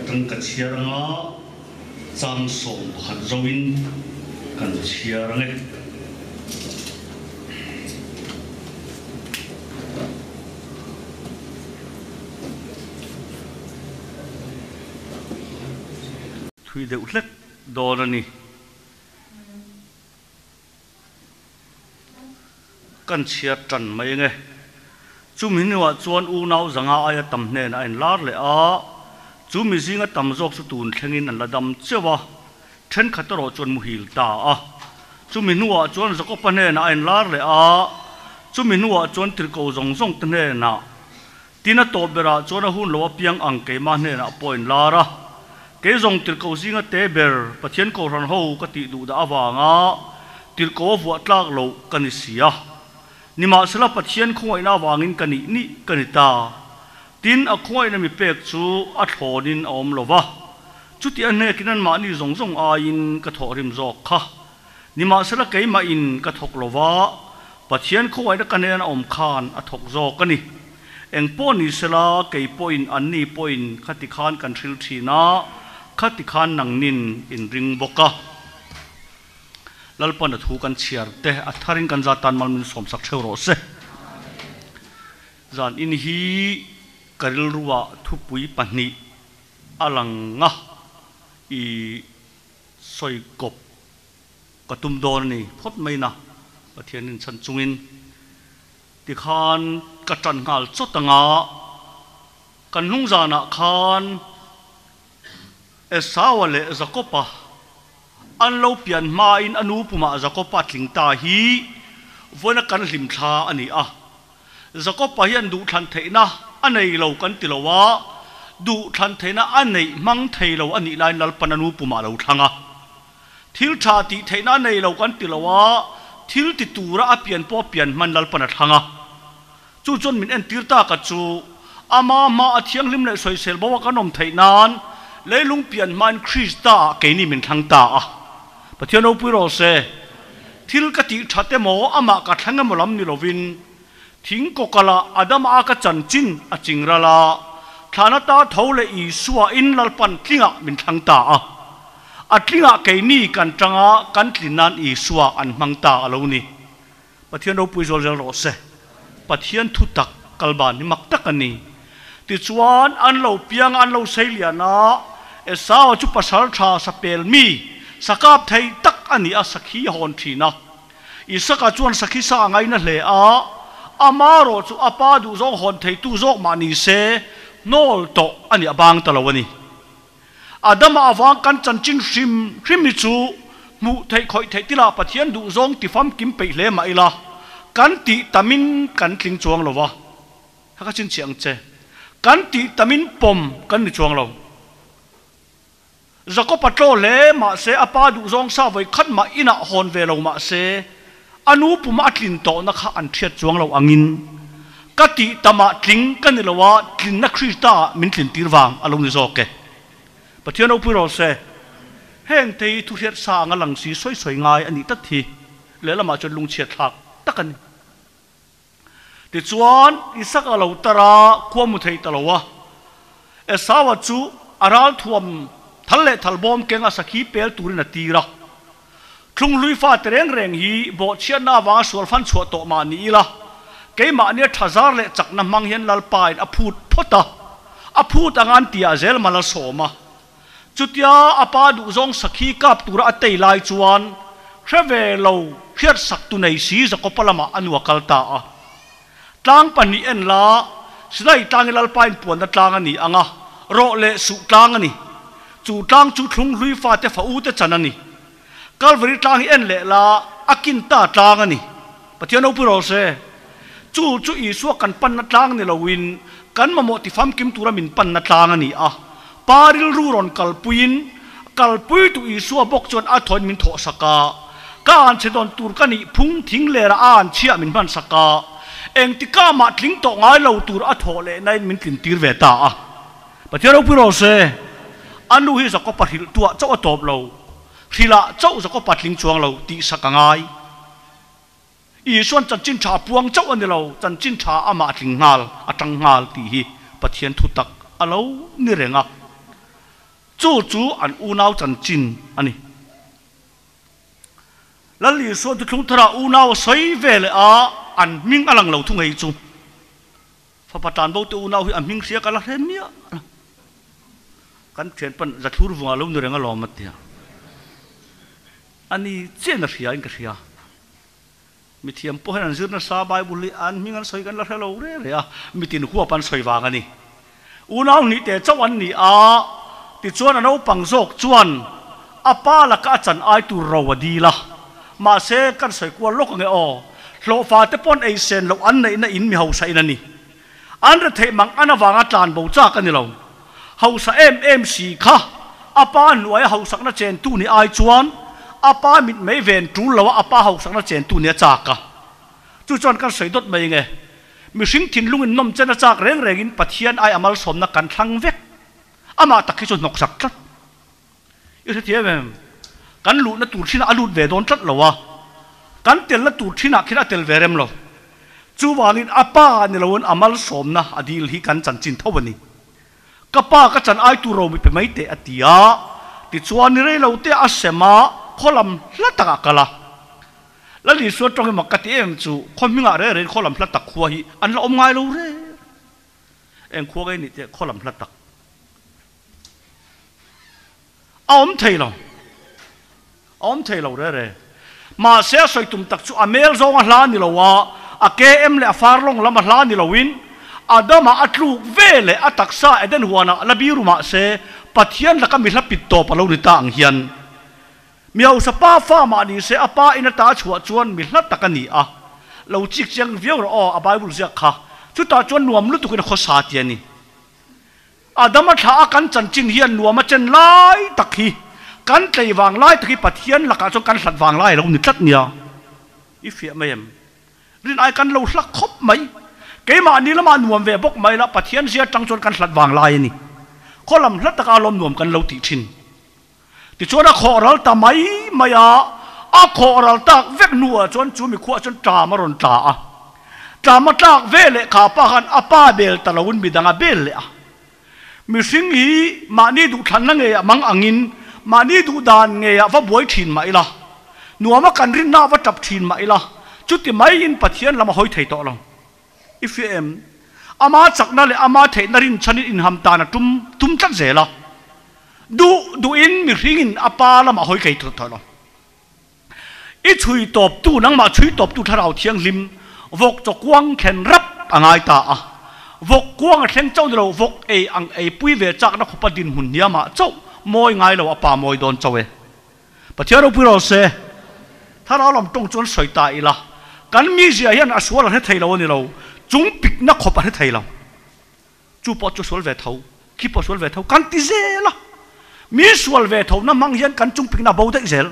Atang ka chhiar anga chang 11 zoin kan chhiar ange. Thui deuh hlek dawn a ni. Kan chhiar tan mai ange. Chumi hnuah chuan unau zanga aia tam hnenah a inlar leh a, chu mi zinga tam zawk chu tun thlengin an la dam cheuh a, thenkhat erawh chuan muhil ta a. Chumi hnuah chuan Jakopa hnenah a inlar leh a, chumi hnuah chuan tirhkoh zawng zawng te hnenah, Tin a tawp berah chuan a hun lo apiang ang keimah hnenah pawh a inlar a. Kei zawng tirhkoh zinga te ber Pathian Kohhran ho ka tih duh dah avanga tirhkoh a vuah tlak loh ka ni si a. Nimahsela Pathian khawngaihna avangin ka nih nih ka ni ta. Tin, a khawngaihna mi pek chu a thlawnin a awm lo va. Chuti a hnekin anmahni zawng zawng aiin ka thawhrim zawk kha. Nimahsela keimahin ka thawk lo va, Pathian khawngaihna ka hnena awm khan a thawk zawk a ni. Eng pawh ni sela kei pawhin anni pawhin khati khan kan hril thin a, khati khan nangnin in ring bawk a. Lalpan a thu kan chhiar te a tharin kan zat tan mal min sawmsak theuh rawh se. Zan in hi ka rilruah thupui pahnih a lang a, i sawi kawp ka tum dawn a ni phawt mai na, Pathian in chhan chungin tikhan ka tan nghal chawt anga kan hnung zanah khan Esaua leh Jakopa an lo pian hmain a nu pumah Jakopa tling ta hi vawiina kan hlim thla a ni a. Jakopa hian duhthlan theihna a nei lo kan ti lo a, duhthlan theihna a neih hmang thei lo a nih laiin Lalpan a nu pumah a lo thlang a. Thil tha tih theihna a nei lo kan ti lo a, thil ti tura a pian pawh a pian hman Lalpan a thlang a. Chu chuan min entir tak a chu, ama hma a thianghlim leh sawisel bo a kan awm theih nan leilung pian hmain Krista ah keini min thlang ta a. Pathian ropui rawh se, thil ka tih that emaw amah ka thleng emaw lam ni lovin thing kawkala Adama a ka chanchin a ching ral a, thlana ta tho leh Isua in Lalpan tlingah min thlang ta a. A tlingah keini kan tanga kan tlin nan Isua an hmang ta a lo ni. Pathian ropui zual zel rawh se. Pathian thu tak kalban hi mak tak a ni. Tichuan, an lo piang a, an lo sei lian a, Esau-a chu pasal tha sapel mi, sakap thei tak a ni a, sakhi a hawn thin a. Isaka chuan sakhi sa a ngaina hle a, amarawh chu a pa duhzawng hawn theitu zawk mah ni se, hnawl tawh a nih a bang ta lo a ni. Adama avang kan chanchin hrim hrim hi chu hmuh theih khawih theih tila Pathian duhzawng ti famkim peih hle mah ila, kan tih tamin kan tling chuang lo va. Kha ka chhinchhiah ang che. Kan tih tamin pawm kan ni chuang lo. Jakob a tlaw hle mahse a pa duhzawng sa vawi khat mah inah hawn ve lo mahse A nu puma a tlin tawhna kha an hriat chuang lo angin, ka tih tamah tling ka ni lo a, tlinna Krista ah min tlintir vang a lo ni zawk e. Pathian ropui rawh se, heng te hi thuhriat sa anga lang si sawi sawi ngai a nih tlat hi lehlamah chuan lungchhiat thlak tak a ni. Tichuan, Isaka lo tar a, khua mu thei ta lo a. Esaua chu a ralthuam thal leh thalbawm keng a sakhi pel turin a tir a. Thlunghlui fate reng reng hi bawhchhiatna avanga sual fan chhuah tawh mah ni ila, keimahnia tha zar leh chakna hmang hian Lalpain a phut phawt a, a phut anga an tiah zel mal a sawm a. Chutia a pa duhzawng sakhi kap tura a tei lai chuan hre ve lo hriat sak tu nei si Jakopa lamah a nu a kal ta a. Tlang pahnih en la, Sinai tlang hi Lalpain puanna tlang a ni ang a, rawh leh suh tlang a ni. Chu tlang chu thlunghlui fate fa ute chan a ni. Kalvari tlang hi en leh la, a kin ta tlang a ni. Pathian ropui rawh se. Chu chu Isua kan panna tlang ni loin kan mamawh tifamkim tura min panna tlang a ni a. Pa rilru rawn kalpuiin, kalpui tu Isua bawk chuan a thawin min thawhsak a. Ka an chhe dawn tur ka nih phung thing lera a an chhiah min hmansak a. Engtika mah tling tawh ngai lo tur a thawh leh nain min tlintir ve ta a. Pathian ropui rawh se. A nu hi Jakopa hrilh tuah chauh a tawp lo. Hrilhah chauh Jakopa tling chuang lo tih sak a ngai. Isuan chanchin tha a puang chauh a ni lo, chanchin tha amah a tling nghal, a tang nghal tih hi Pathian thutak a lo ni reng a. Chu chu an unau chanchin a ni. Lal Isuan thuthlung tharah unau a sawi ve leh a, an hming a lang lo thung hei chu. Fapa tlanbo te unau hi a hming hria ka la hre miah lo. Kan thian pan Zathlur vungah lo ni reng alawm a tia. A ni chiah in a hria in ka hria. Mithiam pawh hian an zir nasa Bible hi an hming an sawi kan la hre lo re re a, mitin huap an sawi vang a ni. Unau hnih te chauh an ni a, tichuan a naupang zawk chuan a pa laka a chan ai tur ro a dil a. Mahse, kan sawi kual lawk ange aw, hlawhfa te pawn ei sen loh an neihna in mi hausa in a ni. An retheih mang an avanga tlan bo chak a ni lo. Hausa em em si kha a pa hnuaia hausakna chentu ni ai chuan a pa mitmei ven tul loa a pa hausakna chentu ni a chak a. Chu chuan kan sawi dawt mai nge, mihring thinlungin nawm chen a chak reng rengin Pathian ai a malsawmna kan thlang vek. Amah tak hi chu hnawksak tlat. I hrethiam em? Kan luhna tur thinah a lut ve dawn tlat lo a, kan telna tur thinah khin a tel ve rem lo. Chuvangin a pa ni loin a malsawmna a dil hi kan chanchin tho a ni. Ka pa ka chan ai tur ro mi pe mai teh a ti a, tichuan ni rei lo te a sem a, khaw lam hla takah a kal a. Lal Isua tawng hi mak ka ti em chu, khaw hmingah reng rengin khaw lam hla tak khua hi an la awm ngai lo reng. Eng khua ngei ni teh khaw lam hla tak. A awm thei lo. A awm thei lo re re. Mahse a sawi tum tak chu a mel zawng a hla ni lo a, a KM leh a far lawng lam a hla ni loin Adama a tluk ve leh a taksa Eden huanah la biru mahse Pathian laka mi hla pit tawp a lo ni ta ang hian mi hausa pa fa mah ni se a pa in ata a chhuah chuan mi hla tak a ni a. Lo chik chiang viau rawh aw a Bible ziak kha. Chutah chuan nuam lutukin a khawsa ti a ni. Adama thla a kan chanchin hian nuam a chen lai tak hi, kan tlei vang lai tak hi Pathian lakah chuan kan hlat vang lai a lo ni tlat nia. I fiah mai em? Rin ai kan lo hlak khawp mai. Keimahni lamah nuam ve bawk mai la, Pathian zia tang chuan kan hlat vang lai a ni. Khaw lam hla taka lawm nuam kan lo tih thin. Tichuan a khawh ral ta mai mai a, a khawh ral tak vek hnuah chuan chu mikhuah chuan ṭam a rawn tla a. Ṭam a tlak ve leh kha pa khan a pa bel ta loin midang a bel leh a. Mihring hi mahni duhthlanna ngeiah mang angin mahni duhdan ngeiah va buai ṭhin mah ila, nuama kan rinna va ṭap ṭhin mah ila, chuti maiin Pathian lam a hawi thei tawh lo. I fiah em? Ama chakna leh ama theihna rinchhanin inham tan a tum tum tlat zel a. Duh duhin mihringin a pa lamah hawi kei tawh tawh lo. I chhui tawptu, nangmah chhui tawptu Thlarau Thianghlim vawk chaw kuang thlen rap a ngai ta a. Vawk kuang a thleng chauh ni lo, vawk ei ang ei pui ve chakna khawpa dinhmun hniamah chauh mawi ngai lo a pa mawi dawn chauh e. Pathian ropui rawh se. Thlarau lam tawng chuan sawi ta ila, kan mizia hian a sual a hre thei lo a ni lo, chung pikna khawp a hre thei lo. Chu pawh chu sual ve tho, khi pawh sual ve tho kan ti zel a. Mi sual ve tho na hmang hian kan chung pikna a bo daih zel.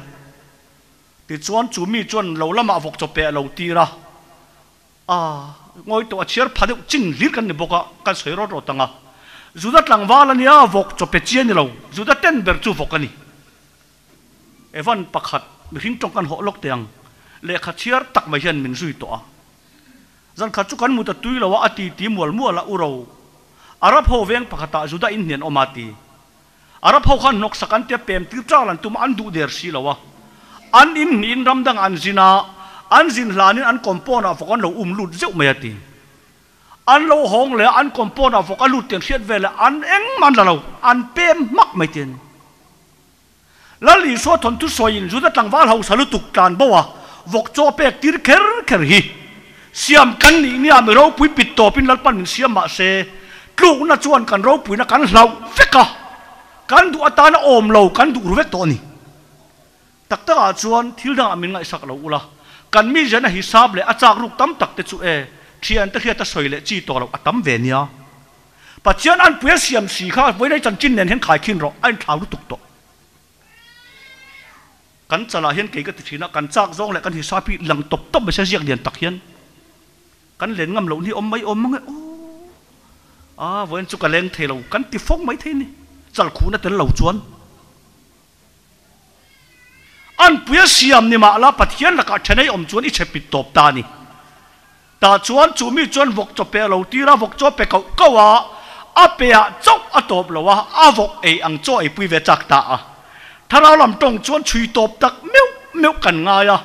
Tichuan chu mi chuan lo lamah vawk chaw pe a lo tir a, a ngawi tawh a chhiar pha deuh chin hlir kan ni bawk a, kan sawi rawt rawt ang a. Juda tlangval a nia, vawk chaw pe chi a ni lo, Juda ten ber chu vawk a ni. Evan pakhat mihring tawng kan hawh lawk teh ang, lehkha chhiar tak mai hian min zui tawh a. Zan khat chu kan mut a tui lo a, a ti ti mual mual a, u ro. Arab ho veng pakhatah Juda in hnian awm a ti. Arab ho khan hnawksak an tia pem tir chal an tum a, an duh der si lo a. An in hnihin ram dangah an zin a, an zin hlanin an compound ah vawk an lo um lut zeuh mai a ti. An lo hawng leh a, an compound ah vawk a lut tih an hriat vel a, an engmah an la lo, an pem hmak mai ti a ni. Lal Isua thawnthu sawiin Juda tlangval hausa lutuk tlan bo a, vawk chaw pek tir kher kher hi siam kan nih nia mi ropui pit tawpin Lalpan min siam mah se, tlukna chuan kan ropuina kan hlauh vek a, kan duh atana awm lo kan duh ru vek tawh a ni. Tak takah chuan thil dangah min ngaihsak lo ula, kan mi ziahna hisap leh a chak ruk tam tak te chu e, thiante hriata sawi leh chi tawh loh a tam ve nia. Pathian an pui a siam si kha vawiin chanchin nen hian khai khin rawh, a inthlau lutuk tawh. Kan chalah hian kei ka ti thin a, kan chak zawng leh kan hisap hi lang tawp tawp mai se ziak lian tak hian kan len ngam loh ni awm mai awm mang e aw. A vawiin chu ka leng thei lo, kan ti fawng mai thei ni, chal khuhna tel lo chuan. An pui a siam ni mah la Pathian lakah thenei awm chuan i chhe pit tawp ta a ni. Tah chuan chu mi chuan vawk chaw pe a lo tir a, vawk chaw pe kauh kauh a, A pe ah chauh a tawp lo a, a vawk ei ang chaw ei pui ve chak ta a. Thlarau lam tawng chuan chhui tawp tak meuh meuh kan ngai a,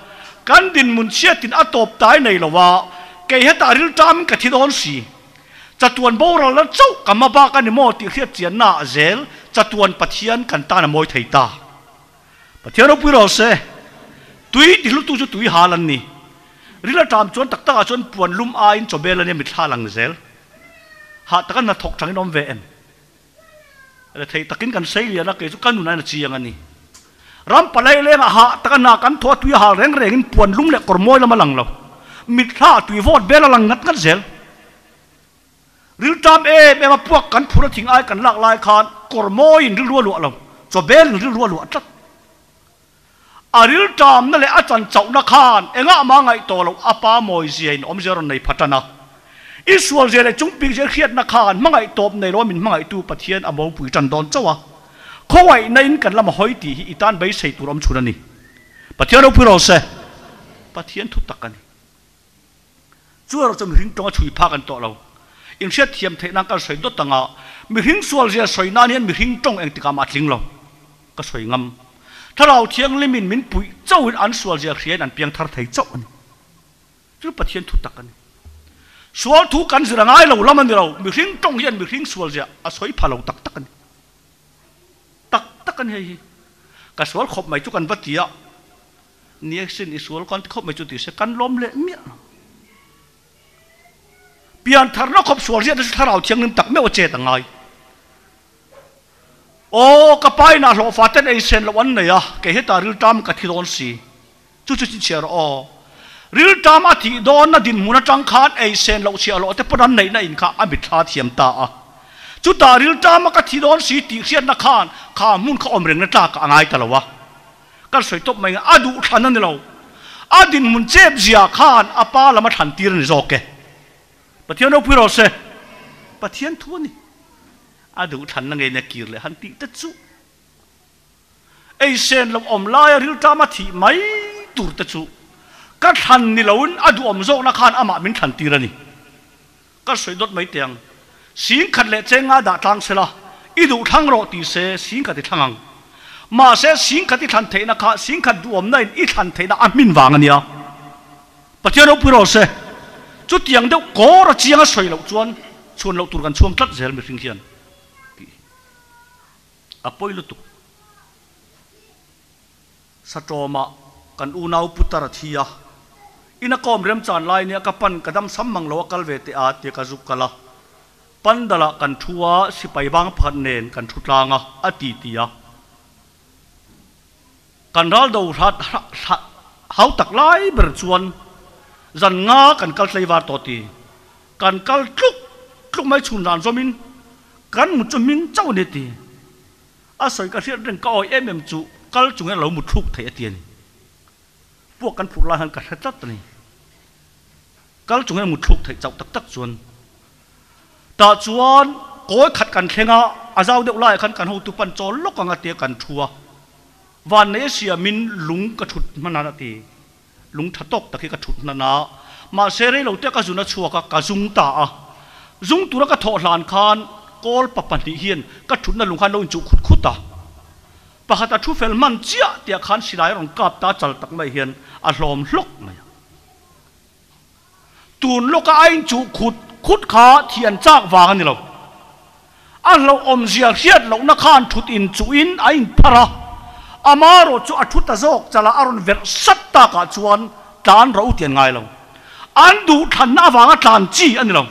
kan dinhmun chhiatin a tawp tai nei lo a, kei hetah rilṭamin ka thi dawn si. Chatuan boralna chauh ka hma bak a ni maw tih hriat chianna ah zel chatuan Pathian kan tan a mawi thei ta. Pathian ropui rawh se, tui ti hlutu chu tui hal an ni. Ril a ṭam chuan tak takah chuan puan lum aiin chawbel a nia mitthla lang zel. Hah taka hnathawk changin awm ve em? Rethei takin kan sei lian a, kei chu ka nun aiin a chiang a ni. Ram palai lengah hah taka hna kan thawh a, tui a hal reng rengin puan lum leh kawr mawi lam a lang lo. Mitthla ah tui vawt bel a lang ngat ngat zel. Rilṭam em em a puak kan phur a thing ai kan lak lai khan kawr mawiin rilru a luah lo, chaw belin rilru a luah tlat. A rilṭamna leh a chan chauhna khan engah mah ngaih tawh loh a pa mawi zia in awmzia rawn nei pha tan a. I sual zia leh chungpik zia hriatna khan hmangaih tawp nei lo a min hmangaihtu Pathian a mopui tan dawn chauh a. Khawngaihna in kan lam a hawi tih hi i tan beisei tur awm chhun a ni. Pathian ropui rawh se. Pathian thu tak a ni. Chu erawh chu mihring tawnga chhui phak an tawh lo. Inhriat thiam theih nan kan sawi dawt ang a, mihring sual zia sawi nan hian mihring tawng engtikah mah a tling lo. Ka sawi ngam. Thlarau Thianghlimin min puih chauhin an sual zia hriain an piang thar thei chauh a ni. Chu Pathian thu tak a ni. Sual thu kan zir a ngai lo lam a ni lo, mihring tawng hian mihring sual zia a sawi pha lo tak tak a ni. Tak tak a ni hei hi. Ka sual khawp mai chu kan va ti a. Ni sin i sual kan ti khawp mai chu ti se kan lawm leh miah lo. Pian tharna khawp sual riat chu thlarau thianghlim tak meuh a chet a ngai. Aw ka pa inah hlawhfa ten ei sen loh an nei a, kei hetah riltam ka thi dawn si. Chu chu chhinchhiah rawh aw. Riltam a thih dawnna dinhmun atang khan ei sen loh chhiah hlawh te pawn an neihna in kha a mitthla thiam ta a. Chutah riltam a ka thi dawn si tih hriatna khan kha hmun kha awm rengna tlak a ngai ta lo a. Kan sawi tawp mai a duh thlan a ni lo. A dinhmun chep zia khan a pa lam a thlan tir a ni zawk e. Pathian ropui rawh se. Pathian thu a ni. A duh thlanna ngei nia kir leh han tih te chu. Ei sen lo awm laia rilṭam a thih mai tur te chu ka thlan ni loin a duhawm zawkna khan amah min thlan tir a ni. Ka sawi dawt mai teh ang. Sing khat leh cheng nga dah tlang sela, i duh thlang rawh ti se sing khat i thlang ang. Mahse sing khat i thlan theihna kha sing khat duhawmna in i thlan theihna a hmin vang a nia. Pathian ropui rawh se. Chutiang deuh kawr a chiang a sawi loh chuan chhuan loh tur kan chhuang tlat zel mihring hian tih a pawi lutuk. Satawmah kan unau putar a thi a, ina ka awm remchan lai nia ka pan ka dam sam mang lo a kal ve teh a tia ka zuk kal a. Pandalah kan thu a, sipai bang pakhat nen kan thu tlang a, a ti ti a. Kan ral do hrat hau tak lai ber chuan zan nga kan kal tlei var tawh ti. Kan kal tluk tluk mai chhun ran zawmin kan mut chu hming chauh a ni ti. A sawi ka hriat reng ka awi em em chu kal chungin a lo mut thluk theih a ti a ni. Puak kan phurh lai khan ka hre tlat a ni. Kal chungin a mut thluk theih chauh tak tak chuan tah chuan kawi khat kan thleng a, a zau deuh laiah khan kan hotu pan chawl lawk ang a tia kan thu a. Vannei a siamin lung ka thut hman a ti. Lung tha tawk tak hi ka thut hnan a, mahse rei lo te ka zun a chhuak a, ka zung ta a. Zung tura ka thawh hlan khan kawl pa pahnih hian ka thutna lung khan lo inchuh khut khut a. Pakhat a thu fel hman chiah tih ah khan silai a rawn kap ta chal tak mai hian a hlawm hlawk mai a. Tun lawka a inchuh khut khut kha thian chak vang a ni lo. A hlauhawmzia hriat lohna khan thut inchuhin a inphar a, amarawh chu a thu ta zawk chalah a rawn verh sat takah chuan tlan rawh u tih an ngai lo. An duh thlanna avanga tlan chi a ni lo.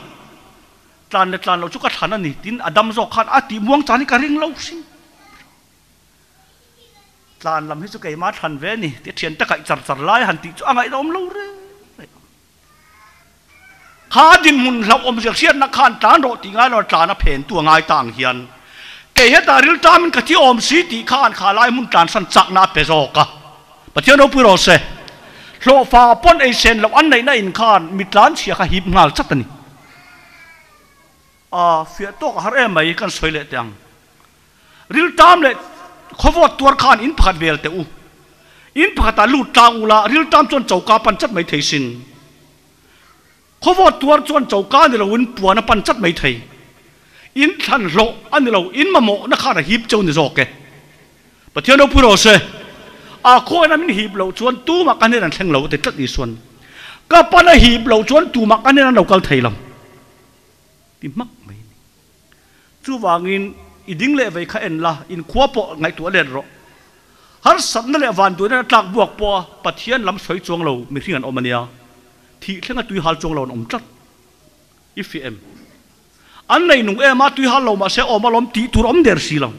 Tlan leh tlan loh chu ka thlan a ni tiin a dam zawk khan a tih muang chan hi ka ring lo hrim. Tlan lam hi chu keimah thlan ve a ni tih thiante kaih char char lai han tih chu a ngaihna awm lo reng reng. Kha dinhmun hlauhawm zia hriatna khan tlan rawh tih ngai lo tlan a phen tu a ngai ta ang hian kei hetah rilṭamin ka thi awm si tih khan kha lai hmun tlansan chakna a pe zawk a. Pathian ropui rawh se. Hlawhfa pawn ei sen loh an neihna in khan mi tlanchhia kha hip nghal chat a ni. A fiah tawk a har em mai kan sawi leh teh ang. Rilṭam leh khawvawt tuar khan in pakhat vel teh u. In pakhatah lut tlang ula rilṭam chuan choka pan chat mai thei sin. Khawvawt tuar chuan choka ni loin puan a pan chat mai thei. In thlan hlawh a ni lo, in mamawhna khan a hip cheu ni zawk e. Pathian ropui rawh se. A khawiin a min hip loh chuan tumah ka hnen an thleng lo a ti tlat Isuan. Ka pan a hip loh chuan tumah ka hnen an lo kal thei lo ti hmak mai a ni. Chuvangin i ding leh vei kha en la, in khua pawh ngaihtuah let rawh. Harsatna leh vanduaina tlak buak pawha Pathian lam sawi chuang lo mihring an awm a nia. Thih thlenga tui hal chuang lo an awm tlat. I fiah em? An nei nung em a, tui hal lo mahse awm alawm tih tur awm der si lo.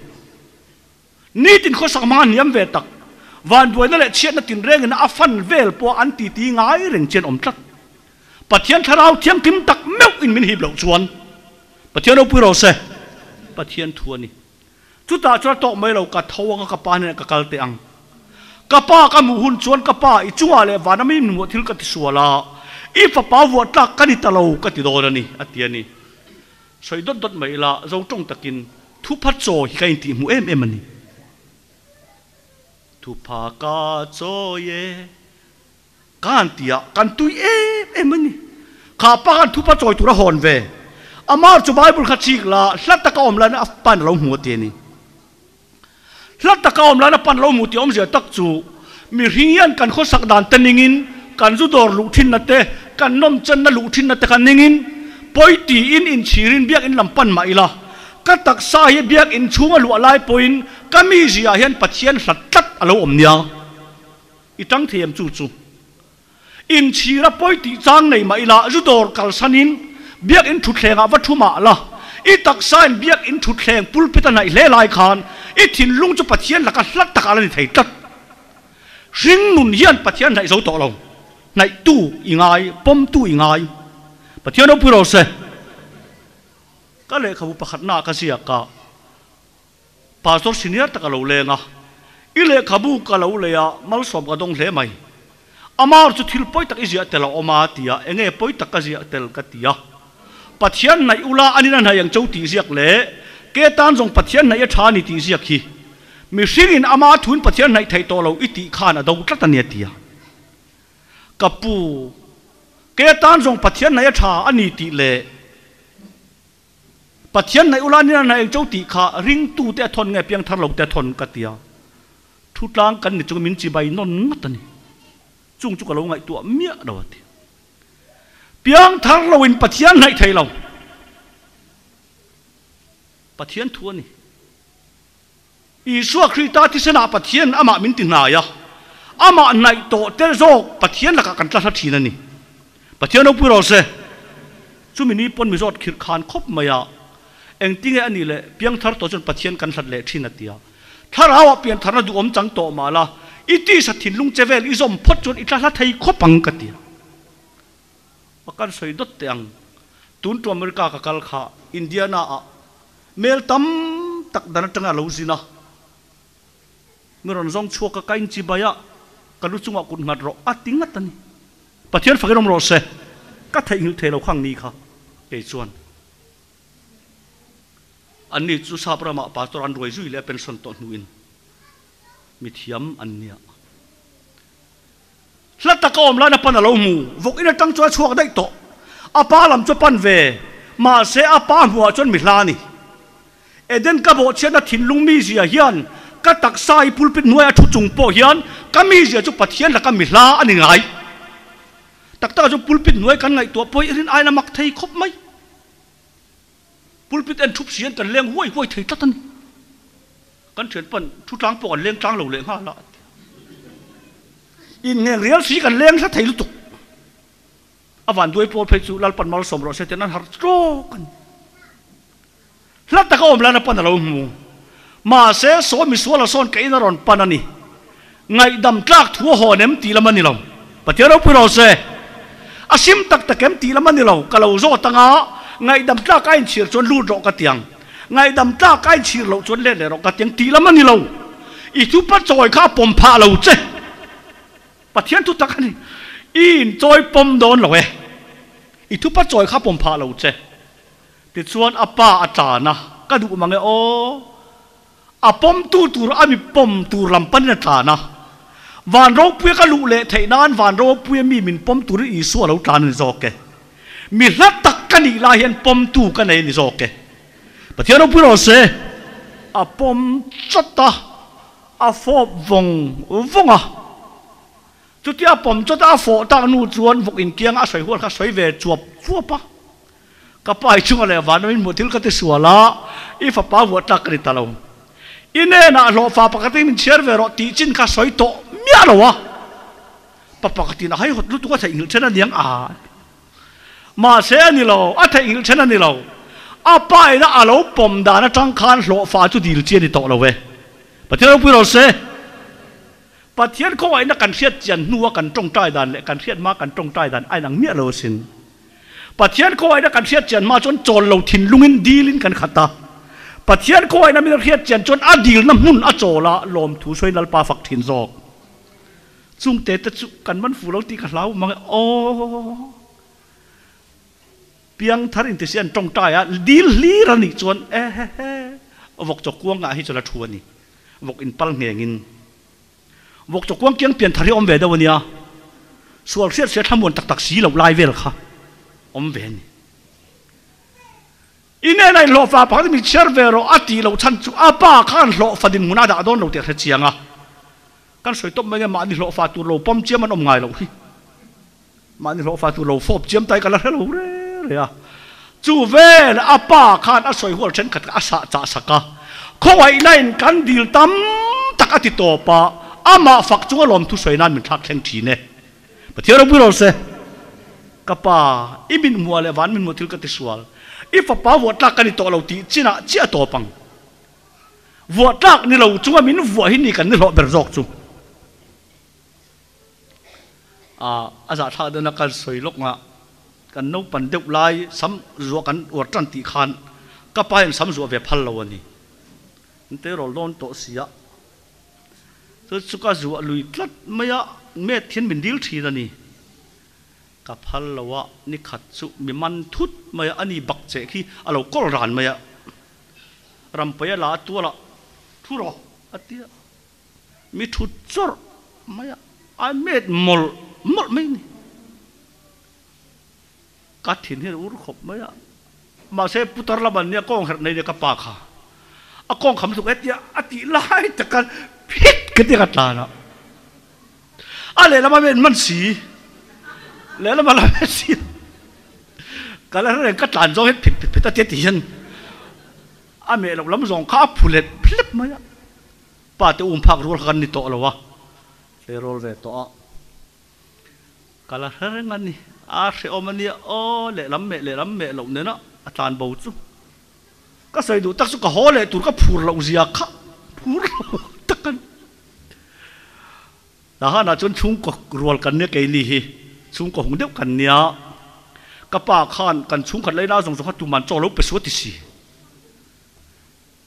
Nitin khawsak hmanga hniam ve tak, vanduaina leh chhiatna tinrengin a fan vel pawh an titi ngai reng chian awm tlat. Pathian thlarau thianghlim tak meuh in min hip loh chuan Pathian ropui rawh se. Pathian thu a ni. Chutah chuan a tawk mai lo, ka tho anga ka pa hnenah ka kal teh ang. Ka pa ka hmuh hun chuan ka pa i chungah leh vana mi hmuh thil ka ti sual a, i fapa vuah tlak ka ni ta lo ka ti dawn a ni, a ti a ni. Sawi dawt dawt mai ila, zo tawng takin thupha chaw hi ka intih hmuh em em a ni. Thupha ka chawi e. Ka han ti a, kan tui em em a ni. Kha pa khan thupa chawi tur a hawn ve. Amar chu Bible kha chik la, hla taka awm lain a pan a lo hmu a ti a ni. Hla taka awm lain a pan a lo hmu tih awmzia tak chu mihring hian kan khawsak dan te ningin, kan zu dawr luh thinna te, kan nawm chenna luh thinna te kha ningin, pawi tiin inchhirin biakinn lam pan mah ila, ka taksa hi biakinn chhunga luah lai pawhin ka mizia hian Pathian hlat tlat a lo awm nia. I tang thei em chu chu. Inchhir a pawi tih chang nei mah ila zu dawr kalsanin biakinn thutthlengah va thu mah la, i taksain biakinn thutthleng pulpit a hnaih hle lai khan i thinlung chu Pathian laka hlat takah la ni thei tlat. Hring nun hian Pathian hnaih zo tawh lo. Hnaihtu i ngai, pawmtu i ngai. Pathian ropui rawh se. Ka lehkhabu pakhatnaah ka ziak a. Pastor senior tak a lo leng a, I lehkhabu ka lo lei a, malsawm ka dawng hle mai. Amar chu thil pawi tak i ziah tel a awm a, ti a, enge pawi tak ka ziah tel ka ti a. Pathian hnaih ula a nina hnaih ang cho tih ziak leh ke tan zawng Pathian hnaih a tha a ni tih ziak hi mihringin ama thuin Pathian hnaih theih tawh lo i tih khan a do tlat a ni a ti a. Ka pu, ke tan zawng Pathian hnaih a tha a ni tih leh Pathian hnaih ula nina hnaih eng cho tih kha ringtute a thawn nge piangthar lote a thawn ka tia. Thu tlang kan ni chung min chibai nawn ngat a ni. Chung chu ka lo ngaihtuah miah lo a ti. Piangthar loin Pathian hnaih thei lo. Pathian thu a ni. Isua Krista thisenah Pathian amah min ti hnai a, amah hnaih tawh te zawk Pathian lakah kan tla hla thin a ni. Pathian ropui rawh se. Chumi ni pawn mizawt khirh khan khawp mai a, engtinge a nih leh piangthar tawh chuan Pathian kan hlat leh thin a ti a. Thlarauah piantharna duhawm chang tawh mah la, i tisa thinlung che vel i zawm phawt chuan i tla hla thei khawp ang ka ti a. A kan sawi dawt teh ang. Tun tu America ka kal kha Indiana ah mel tam tak dan atanga a lo zin a. Mi rawn zawng chhuak a, ka inchibai a, ka lu chungah kut nghat rawh a ti ngat a ni. Pathian fakin awm rawh se, ka theihnghilh thei lo khang ni kha kei chuan. Anni chu sap ramah pastor an ruai zui leh a pension tawh hnuin mithiam an nia. Hla taka awm lain a pan a lo hmu. Vawk in atang chuan a chhuak daih tawh. A pa lam chu a pan ve. Mahse a pa hmuhah chuan mi hla a ni. Eden ka bawhchhiatna thinlung mizia hian ka taksa i pulpit hnuaia a thu chung pawh hian ka mizia chu Pathian laka mi hla a ni ngai. Tak takah chuan pulpit hnuai kan ngaihtuah pawh hi rin aiin a mak thei khawp mai. Pulpit en thup si hian kan leng huai huai thei tlat a ni. Kan thian pawn thu tlang pawh kan leng tlang lo leh nghal a. Inngheng rial si kan leng hla thei lutuk. A van duai pawl phei chu Lalpan malsawm rawh se tian an harh tawk a ni. Hla taka awm lana pan a lo hmu. Mahse saw misuala sawn ka in a rawn pan a ni. Ngaihdam tlak thu a hawn em tih lam a ni lo. Pathian ropui rawh se. A sim tak tak em tih lam a ni lo. Ka lo zawt anga ngaihdam tlak a inchhir chuan lut rawh ka ti ang. Ngaihdam tlak a inchhir loh chuan let leh rawh ka ti ang tih lam a ni lo. I thupa chawi kha a pawm phah lo che. Pathian thu tak a ni. I inchawi pawm dawn lo e. I thupa chawi kha a pawm phah lo che. Tichuan a pa a tlan a, ka duh mang e aw. A pawmtu tur a mi pawm tur lam panin a tlan a. Van ropuia ka luh leh theih nan van ropuia mi min pawm turin Isua lo tlan a ni zawk e. Mi hla tak ka nih lai hian pawmtu ka nei a ni zawk e. Pathian ropui rawh se. A pawm chawt a, a fawp vawng vawng a. Chutia a pawm chawt a, a fawh tak hnu chuan vawk inkianga a sawi hual kha a sawi ve chuap chuap a. Ka pa i chunga leh van awmin hmuh thil ka ti sual a, i fapa vuah tlak ka ni ta lo. I hnenah hlawhfa pakhatin min chhiar ve rawh tih chin kha sawi tawh miah lo a. Pa pakhatin a haihawt lutuk a theihnghilh then a niang a. Mahse a ni lo, a theihnghilh then a ni lo. A pa ina a lo pawm dan atang khan hlawhfa chu dil chi a ni tawh lo e. Pathian ropui rawh se. Pathian khawngaihna kan hriat chian hnua kan tawngtai dan leh kan hriat hma kan tawngtai dan a inang miah lo asin. Pathian khawngaihna kan hriat chian hma chuan chawl lo thinlungin dilin kan khat a. Pathian khawngaihna min hriat chian chuan a dilna hmun a chawl a, lawmthu sawiin Lalpa fak thin zawk. Chungte te chu kan man fu lo tih ka hlau mang e aw. Piangthar intisi an tawngtai a, dil hlir a nih chuan ehehe vawk chaw kuangah hi chuan a thu a ni. Vawk inpal nghengin. Vawk chaw kuang kiang pian thar hi awm ve deuh a nia. Sual hriat hriat thlamuan tak tak si loh lai vel kha awm ve a ni. I hnenah inhlawhfa pakhat hi min chhiar ve rawh a tih loh chhan chu a pa khan hlawhfa dinhmun a dah dawn lo tih a hre chiang a. Kan sawi tawp mai nia mahni hlawhfa tur lo pawm chiam an awm ngai loh hi. Mahni hlawhfa tur lo fawp chiam ta hi ka la hre lo re re a. Chu vel a pa khan a sawi hual thenkhat kha a sah chah sak a. Khawngaihna in kan dil tam tak a ti tawp a, amah fak chunga lawmthu sawi nan min thlak thleng thin e. Pathian ropui rawh se. Ka pa, i min hmuh leh van min hmuh thil ka ti sual. I fapa vuah tlak ka ni tawh lo tih chinah chiah a tawp ang. Vuah tlak ni lo chunga min vuah hi ni kan ni hlawh ber zawk chu. A zahthlak deuhna kan sawi lawk nga kan naupan deuh lai sam zuah kan uar tan tih khan ka pa hian sam zuah ve phal lo a ni. An tleirawl dawn tawh si a. Chu chu ka zuah lui tlat mai a, met hian min dil thin a ni. Ka phal lo a, ni khat chu mi man thut mai a, ani bak che khi a lo kawl ran mai a. Rampui a la a tual a, thu rawh a ti a. Mi thut chawrh mai a, a met mawlh mawlh mai a ni. Ka thin hian a ur khawp mai a, mahse putar lam an nia kawng herh nei nia ka pa kha a kawng kham lutuk hetia a tih lai tak khan phit ka ti a ka tlan a, a lehlam a men man si, lehlam a la men si ka la hre reng ka tlan zawng hian phit phit phit a tia ti hian a meh loh lam zawng kha a phu let phlep mai a. Pa te um phak rual kha kan ni tawh lo a, tleirawl ve tawh a, ka la hre reng a ni. A hrehawm a nia aw, lehlam meh lehlam meh loh nena a tlan bo chu. Ka sawi duh tak chu ka haw leh tur ka phur loh zia kha phur lo tak a ni. Tahanah chuan chhungkaw rual kan nia keini hi, chhungkaw hung deuh kan nia. Ka pa khan kan chhungkhat leina zawng zawng kha tuman chaw lo pe suat ti si.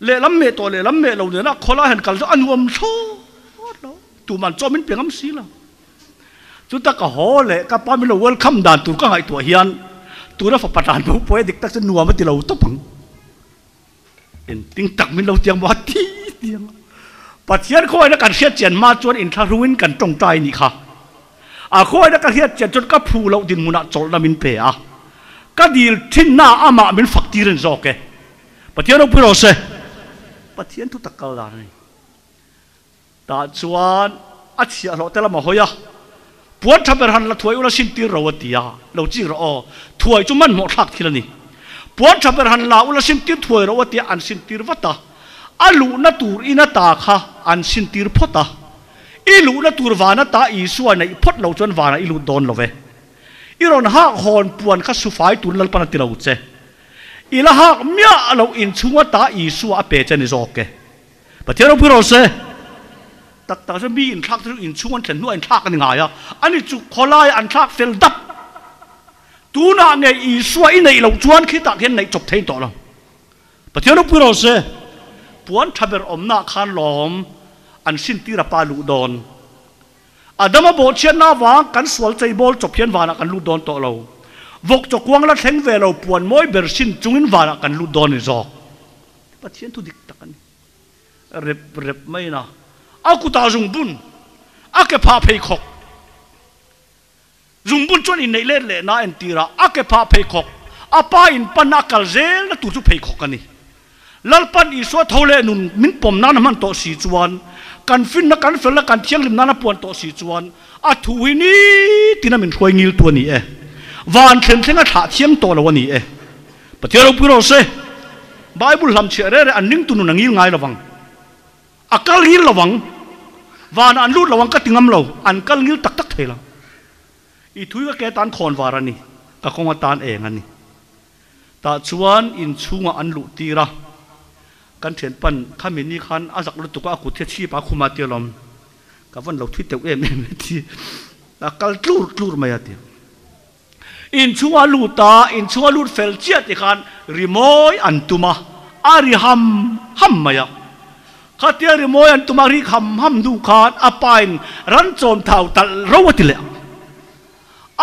Lehlam meh tawh lehlam meh lo nena khawlai han kal chu a nuam thlawt lo. Tuman chaw min pe ngam si lo. Chuta ka haw leh ka pa min lo welcome dan tur ka ngaihtuah hian tuna fapa tan bo pawh dik tak chu nuam a ti lo tawp ang. Engtin tak min lo tiang maw a ti tiang a. Pathian khawngaihna kan hriat chian hma chuan inthlahrungin kan tawngtai nih kha. A khawngaihna ka hriat chian chuan ka phu loh dinhmunah chawlhna min pe a. Ka dil thinna amah min fak tir a ni zawk e. Pathian ropui rawh se. Pathian thu tak kal dan a ni. Tah chuan a chhiahhlawh te lam a hawi a, Puan tha ber han la thuai ula sin tir ro a ti a, lo chik rawh aw, thuai chu hmanhmawh thlak thil a ni. Puan tha ber han la ula sin tir thuai ro a ti a, an sin tir vat a. A luhna tur ina ta kha an sin tir phawt a. I luhna tur vana ta Isua neih phawt lo chuan vanah i lut dawn lo ve. I rawn hak hawn puan kha sufai tur Lalpan a ti lo che. I la hak miah loh inchhunga ta Isua a pe che ni zawk e. Pathian ropui rawh se. Tak tak chuan mi inthlak te chu inchhung an thlen hnuah inthlak a ni ngai a, ani chu khawlaia an thlak fel dap. Tunah nge Isua i neih loh chuan khitah khian neih chawp thei tawh lo. Pathian ropui rawh se. Puan tha ber awmnaah khan lawm an hrintir a pa luh dawn. Adama bawhchhiatna avang kan sual cheibawl chawp hian vanah kan lut dawn tawh lo. Vawk chawkuang la thleng ve lo puan mawi ber sin chungin vanah kan lut dawn ni zawk. Pathian thu dik tak a ni. Rep rep mai na. A kutah zungbun, a ke phah pheikhawk. Zungbun chuan inneih let leh na entir a, a ke phah pheikhawk, a pa in pan a kal zel na tur chu pheikhawk a ni. Lalpan Isua tho leh nun min pawm nana hman tawh si chuan, kan finna, kan felna, kan thianghlim nana puan tawh si chuan, a thu hi nitin a min hruai ngiltu a ni e. Van thlen thleng a thlah thiang tawh lo a ni e. Pathian ropui rawh se. Bible hlamchhiah reh reh an ringtu nun a ngil ngai lovang. A kal ngil lovang. Vanah an lut lovang ka ti ngam lo. An kal ngil tak tak thei lo. I thui ka ke tan khawn var a ni. Ka kawng atan eng a ni. Tah chuan inchhungah an luh tir a, kan thianpan khami ni khan a zak lutuk a, a kut hi a chhip a, a khum a tia lawm, ka vawn lo thui teuh em em e ti, a kal tlur tlur mai a ti. Inchhungah a lut a, inchhunga lut fel chiah ti khan rimawi an tum a, a ri ham ham mai a. Khatia rimawi an tum a rik ham ham hnu khan a pain ran chawm thau talh ro a ti leh ang.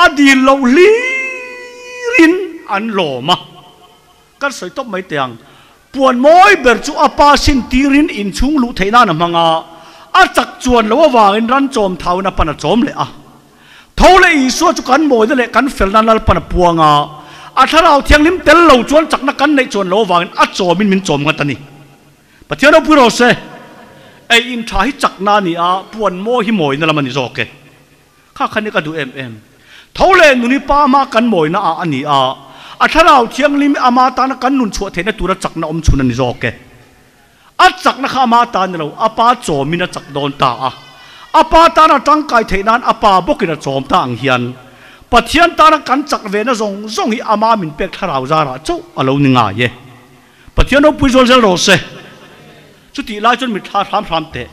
A dil loh hlirin an lawm a, kan sawi tawp mai teh ang. Puan mawi ber chu a pa sin tirin inchhung luh theih nan a hmang a, a chak chuan lo avangin ran chawm thauin a pan a chawm leh a. Tho leh Isua chu kan mawina leh kan felna Lalpan a puang a, a Thlarau Thianghlim tel lo chuan chakna kan neih chuan lo avangin a chawmin min chawm ngat a ni. Pathian ropui rawh se, ei in tha hi chakna a ni a, puan mawi hi mawina lam a ni zawk e. Kha khan hi ka duh em em. Tho leh nuni pa ama kan mawina ah a ni a, a Thlarau Thianghlim hi ama tana kan nun chhuah theihna tura chakna awm chhun a ni zawk e. A chakna kha ama ta ni lo, a pa chawmin a chak dawn ta a. A pa tana tangkai theih nan a pa bawkin a chawm ta ang hian Pathian tana kan chak vena zawng zawng hi ama min pek Thlarau zarah chauh a lo ni ngai e. Pathian ropui zual zel rawh se. Chutih lai chuan mitthla hram hram teh.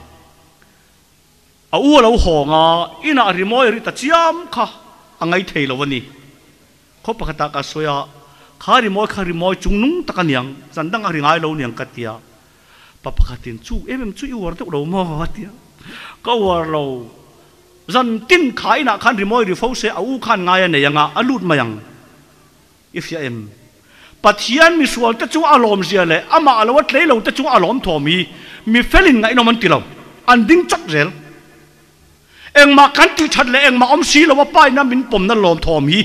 A u a lo hawng a, inah rimawi a ri ta chiam kha a ngai thei lo a ni. Khaw pakhatah ka sawi a, kha rimawi kha rimawi chung nung tak a niang, zan dang a ri ngai lo niang ka ti a. Pa pakhatin, Chu em em chu i uar deuh lo maw? a ti a. Ka uar lo. Zan tin kha inah khan rimawi ri fo se a u khan ngai a nei ang a, a lut mai ang. I hria em? Pathian misualte chu a lawmzia leh amah lo a tlei lo te chu a lawm thawm hi mi felin ngaihnawm an ti lo. An ding chawt zel. Engmah kan tih that leh engmah awm si lo a paina min pawmna lawm thawm hi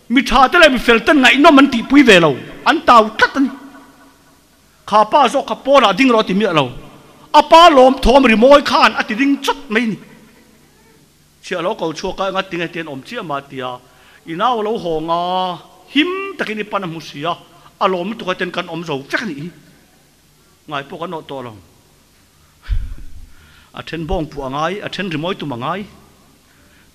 mi tha te leh mi fel ten ngaihnawm an tihpui ve lo. An tau tlat a ni. Kha pa zawk kha pawnah ding rawh a ti miah lo. A pa lawm thawm rimawi khan a ti ding chawt mai a ni. Chhiah lo ko chhuak a, enga tinge tian awm chiah mah tia i nau a lo hawng a, him takin i pan a hmu si a, a lawm lutuk a ten kan awm zo vek a nih hi. Ngai pawh kan awh tawh lo. A then bawng puah a ngai, a then rimawi tum a ngai.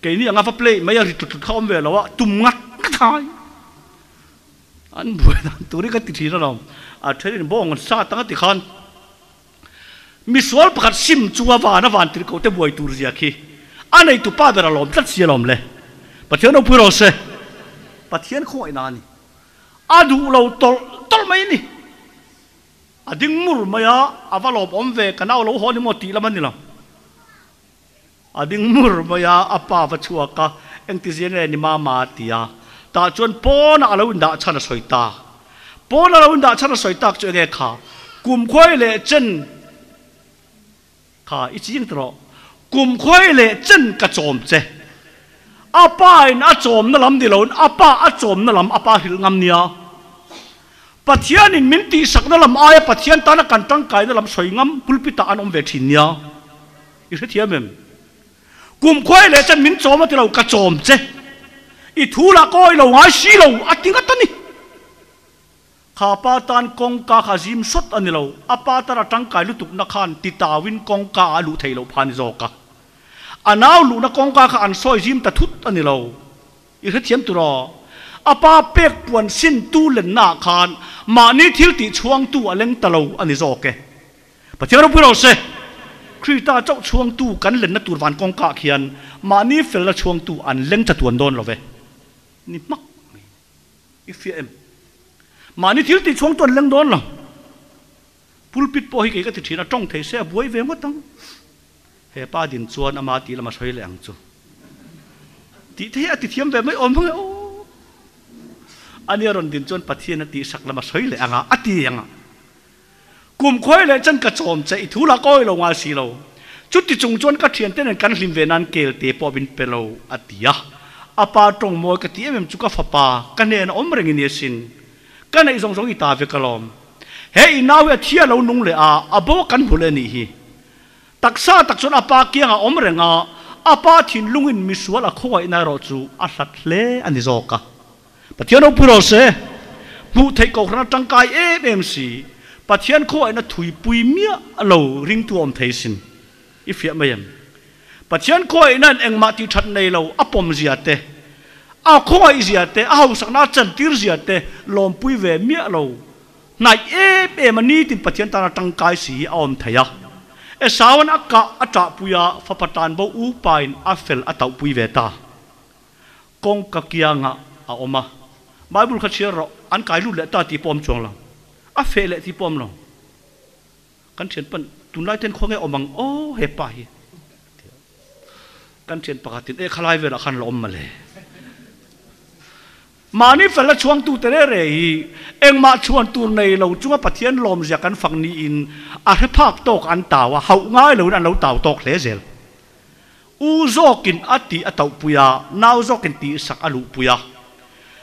Keini anga va play mai a ri tlut tlut kha awm ve lo a, tum ngat ngat a ngai. An buai dan tur hi ka ti thin alawm. A thenin bawng an sat ang a ti khan. Misual pakhat sim chu a van a van tirhkoh te buai tur zia khi a neitu pa ber a lawm tlat si alawm le. Pathian ropui rawh se. Pathian khawngaihna a ni. A duh lo tawlh tawlh mai a ni. A ding mur mai a, a va lawm awm ve, ka nau lo haw ni maw tih lam a ni lo. A ding mur mai a, a pa va chhuak a, engtizia nge ni mama a ti a. Tah chuan pawnah a lo indah chhan a sawi ta. Pawnah a lo indah chhan a sawi tak chu enge kha? Kumkhuai leh chen kha i ching ta rawh. Kumkhuai leh chen ka chawm che. A pa in a chawmna lam ni loin a pa a chawmna lam a pa hrilh ngam nia. Pathianin min tihsakna lam aia Pathian tana kan tangkaina lam sawi ngam pulpit ah an awm ve thin nia. I hrethiam em? Kum khuai leh chuan min chawm a ti lo, ka chawm che. I thu lah ka awih lo ngai si lo a ti ngat a ni. Kha pa tan kawngka kha zim sawt a ni lo, a pa tan a tangkai lutukna khan ti tauin kawngka ah a luh theih loh pha a ni zawk a. A nau luhna kawngka kha an sawi zim ta thut a ni lo. I hrethiam tur aw. A pa pek puan sin tu lenna ah khan mahni thil tih chhuangtu a leng ta lo a ni zawk e. Pathian ropui rawh se, Krista chauh chhuangtu kan lenna tur van kawngka ah khian mahni felna chhuangtu an leng chatuan dawn lo ve. Ni hmak mai. I fiah em? Mahni thil tih chhuangtu an leng dawn lo. Pulpit pawh hi kei ka ti thin a, tawng thei se a buai ve ngawt ang. He pa din chuan ama tih lam a sawi leh ang chu. Tih te hi a ti thiam ve mai awm ang e aw. Ania rawn din chuan Pathian a tihsak lam a sawi leh ang a, a ti ang a. Kum khuai leh chuan ka chawm che, i thu lah ka awih lo ngai si lo. Chuti chung chuan ka thiante nen kan hlim ve nan kel te pawh min pe lo, a ti a. A pa tawng mawi ka ti em em chu ka fapa, ka hnena awm reng i ni asin. Ka neih zawng zawng i ta ve ka lawm. He i nau hi a thi a lo nung leh a, a bo kan hmu leh a nih hi. Taksa tak chuan a pa kiangah a awm reng a, a pa thinlungin misual a khawngaihna erawh chu a hlat hle a ni zawk a. Pathian ropui rawh se, hmuh theih kohhran a tangkai em em si, Pathian khawngaihna thuipui miah lo ringtu a awm thei sin. I fiah mai em? Pathian khawngaihnain engmah tih that nei lo a pawm zia te, a khawngaih zia te, a hausakna a chantir zia te lawmpui ve miah lo hnaih em em a nitin Pathian tana tangkai si hi a awm thei a. Esauan a kah a ṭahpui a, fapa tanbo upain a fel a tauhpui ve ta. Kawngka kiangah a awm a, Bible kha chhiar rawh, an kai lut leh ta tih pawh awm chuang lo, a feh leh tih pawh awm lo. Kan thian pan tunlai ten khawnge awm ang aw he pa hi kan thian pakhatin e khalai velah khan la awm male. Mahni fel a chhuangtu te re re hi engmah chhuan tur nei lo chunga Pathian lawmzia kan fak niin a hre phak tawk an tau a, hauh ngai loin an lo tau tawk hle zel. U zawkin a tih a tauhpui a, nau zawkin tihsak a luhpui a.